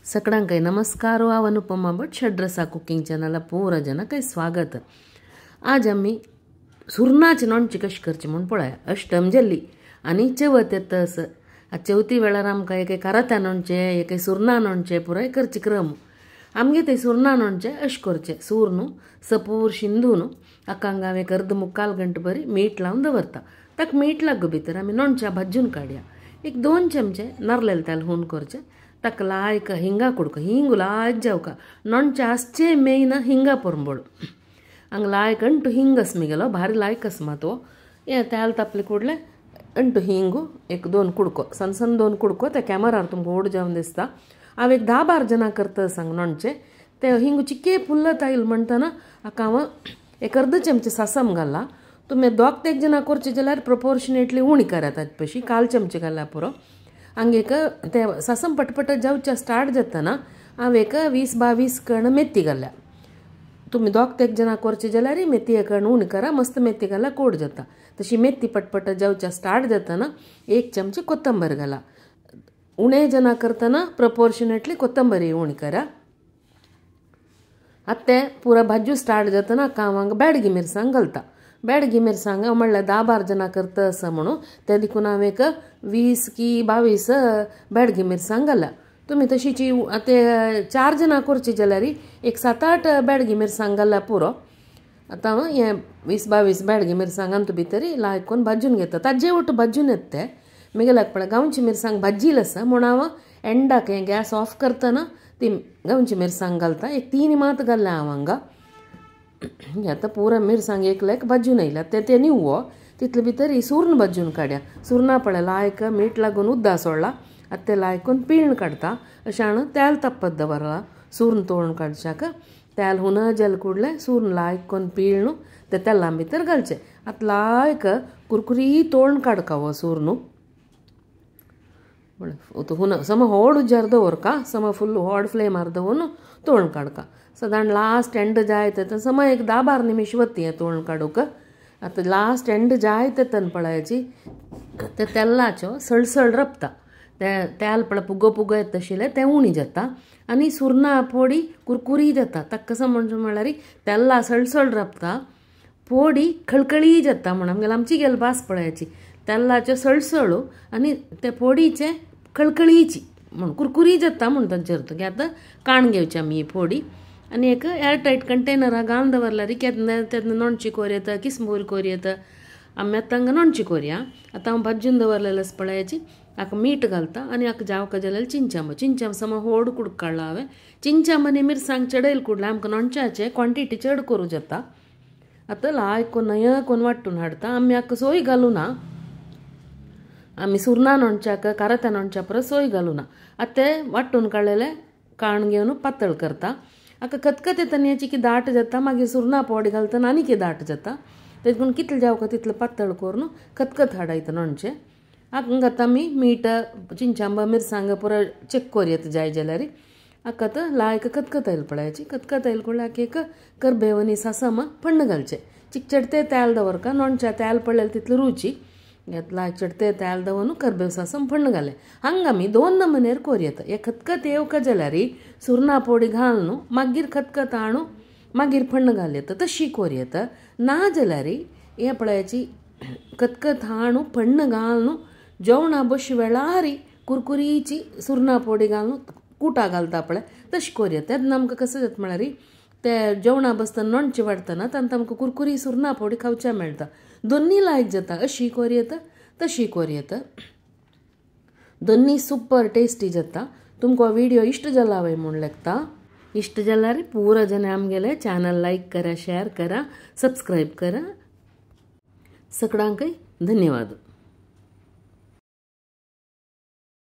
सकडांकय नमस्कार. अनुपमा भट षड्रसा कुकिंग चॅनला पूरा जनकय स्वागत. आज आम्ही सुरणाची नॉनची कशी करची म्हणून पळया. अष्टम जल्ली आणि चवथ येता असं चवथी वेळार आमकां एक कारात्या नॉनचे एक सुरणां नॉनचे पुराय करची क्रम. आमगे ते सुरणां नॉनचे अशें करचें. सूर सपूर शिंदून आकांग हांव एक अर्द मुक्काल गंट बरी मीठ लावन दवरता. ताका मीठ लागू भितर आमी नॉनच्या भाजून काडया. एक 2 चमचे नारलेल तेल हून करचें. ताका लायक हिंगा कुडको हिंग लायक जावका नॉनच्या आसचे मेन हिंगा पोरंबोळ हांगा लायक अंटू हिंग आस मिगेलो भारी लायक आस मा तो. हें तेल तापले कुडले अंटू हिंग एक 2 कुडको सण सण 2 कुडको त्या कॅमेरार तुमकां व्हड जावन दिसता. हांव एक 10-12 जाणां करता सांग नॉनचे. ते हिंग चिके फुल्लत आयल म्हणटना हाका हांव एक अर्द चमचे सासम घाला. तुमी 2-3 जाणां करचे जाल्यार प्रोपोर्शनेटली उणी करात ताचे पशी काल चमचे घाल्यार पुरो. हांगा एक ते सासम पटपट जावच्या स्टार्ट जातना हांव एक 20-22 कण मेथी घाल्या. तुमी 2-3 जाणां करचे जाल्यार मेथी कण उणी करा, मस्त मेथी घाल्यार कोड जाता. तशी मेथी पटपट जावच्या स्टार्ट जातना 1 चमचे कोथंबीर घाला. उणे जाणां करतना प्रोपोर्शनेटली कोथंबीर उणी करा. आतां ते पुरा भाजू स्टार्ट जातना हांव हांगा बेडगी मिरसांग घालता. बेडगी मिरसांग म्हणल्यार 10-12 जाणां करता आसा म्हणून ते देखून हांव एक 20 की 22 बेडगी मिरसांग घाल्या. तुमी तशीची आतां 4 जाणां करची जाल्यार एक 7-8 बेडगी मिरसांग घाल्यार पुरो. आतां हांव हें 20-22 बेडगी मिरसांग आनी भितर लायक करून भाजून घेता. ताजे वट भाजून येता ते मिगेल्याक पळय गांवची मिरसांग भाजील आसा म्हणून हांव एंडाक हें गॅस ऑफ करतना ती गांवची मिरसांग घालता. एक 3 मात घाल्ल्या हांव हांगा. आतां पुरा मिरसांग एक लायक भाजून येयल्या ते ते निवो तितले भितर ही सुर्ण भाजून काडया. सुर्णा पळय लायक मीठ लागून उद्दा सोडला. आतां ते लायकून पिळून काडटा. अशें हाणून तेल तापत दवरला सुर्ण तोळून काडच्याक. तेल हुन जल कुडलें सुर्ण लायक करून पिळून ते तेलां भितर घालचें. आतां लायक कुरकुरी तोळून काडका हो सुर्ण. हुन सम होड उज्यार दवरका, सम फुल होड फ्लेमार दवरून तोळून काडका. सदां लास्ट एंड जायत तर सम एक 10-12 निमिश वती हें तोळून काडूंक. आतां लास्ट एंड जायत तन पळयाची ते तेलाच्यो सळसळ रपता. ते तेल पळय पुगो पुगो येता आशिल्लें तें उणी जाता आनी सुरणां पोडी कुरकुरी जाता. ताका कसो म्हणचे म्हणल्यार तेल्ला सळसळ रपता, पोडी खळखळी जाता. म्हण आमगेले आमची गेल भास पळयाची तेल्लाच्यो सळसळ आनी ते पोडीचे खळखळीची म्हण कुरकुरी जाता म्हण तांचेर. तुगे आतां काण घेवची आमी ही पोडी आनी एक एअरटायट कंटेनरा घालून दवरल्यार केन्ना तेन्ना नॉनची कोर येता, किसमूर कोर येता. आमी आतां हांगा नॉनची कोरया. आतां हांव भाजून दवरलेलें आसा पळयाची. हाका मीठ घालता आनी हाका जावका जाल्यार चिंचांबो. चिंचांबो सम होड कुडको काडला हांवें. चिंचांबो आनी मिरसांग चडयल कुडला आमकां नॉनच्याचे क्वॉन्टिटी चड करूं जाता. आतां लायक कोन्न नय कोन्न वांटून हाडटा. आमी हाका सोय घालूना. आमी सुरणां नॉनच्याक कारात्या नॉनच्या परस सोय घालूना. आतां ते वांटून काडलेले काण घेवन पातळ करता. हाका खतखत येतना याची की दाट जाता. मागीर सुरणां पोड घालतना आनी की दाट जाता. तेतून कितलें जावका तितलें पातळ करून खतखत हाडायता नॉनचें. हांगा आतां आमी मीठ चिंचांबा मिरसांग पुरा चॅक करूं जाय जाल्यार. हाका आतां लायक खतखत आयल पळयाची. खतखत आयल कुडले हाका एक करबेव आनी सासम फण्ण घालचें. चिकचडते तेल दवरका. नॉनच्या तेल पडलेलें तितलें रुची. लायक चडते तेल दवरून करबेव सासम फण्ण घालें. हांगा आमी 2 नमुनेर कोरयेता. हे खतखत येवका जाल्यार सुरणां पोडी घालून मागीर खतखत हाणू मागीर फण्ण घाल येता तशी कोरयेता. ना जाल्यार हें पळयाची खतखत हाणू फण्ण घालून जेवणा बशी वेळार कुरकुरीची सुरणां पोडी घालून कुटा घालता पळय तशी कोरयेता. तेन्ना आमकां कसं जाता म्हळ्यार ते जेवणा बसतना नॉनची वाडटना तांकां आमकां कुरकुरी सुरणां पोडी खावच्या मेळटा. दोन्ही लायक जाता. अशी कोरयेता तशी कोरयेता. दोन्ही सुपर टेस्टी जाता. तुमकां व्हिडिओ इश्ट जाला वय म्हूण लेखता. इश्ट जाल्यार पुरा जण आमगेले चॅनल लायक करा, शेअर करा, सबस्क्रायब करा. सगळ्यांकय धन्यवाद.